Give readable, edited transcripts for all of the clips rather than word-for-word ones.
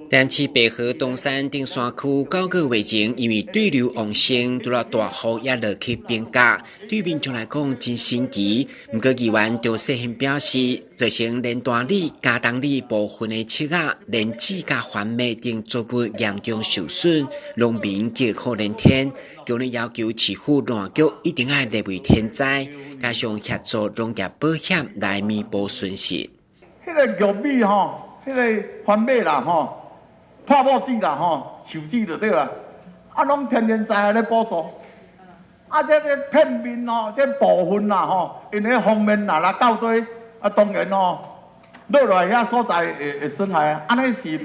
台南市白河東山頂山區9個月前，因為對流旺盛，拄著大雨也落去冰架，對民眾來講真神奇。毋過議員張世賢表示，造成連大里、嘉東里部分的粟仔、蓮子佮番麥等作物嚴重受損，農民叫苦連天，強烈要求市府農業局一定愛列為天災，加上協助農業保險來彌補損失。彼個玉米吼，彼個番麥啦吼。破報紙啦吼，樹子就對啦，啊，攏天然災害咧補助，啊，這個片面吼，這部分啦吼，𪜶彼方面若來到底，啊，當然吼，落來遐所在會會損害，按呢是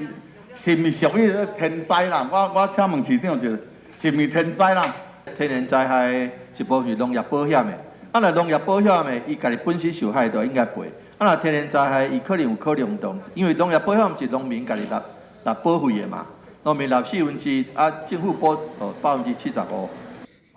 是毋是屬於天災啦？我我請問市長一下，是毋是天災啦？天然災害一部分是農業保險的，啊，若農業保險的，伊家己本身受害就應該賠，啊，若天然災害，伊可能有考量到，因為農業保險是農民家己納。納保費的嘛，農民納四分之一，啊，政府補75%。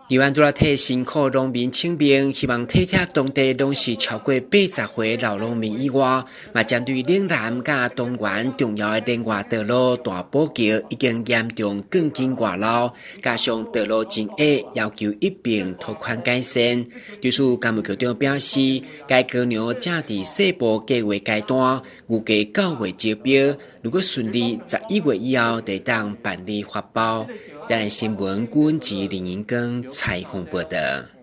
議員除了替辛苦農民請命，希望體貼當地攏是超過80歲老農民以外，嘛針對嶺南佮東源重要的連外道路大堡橋已經嚴重鋼筋外露，加上道路真狹，要求一併拓寬改善。對此，工務局長表示，該橋梁正佇細部計劃階段，預計9月招標，如果順利，11月以後就會當辦理發包。台南新聞，郭文吉、林英庚採訪報導。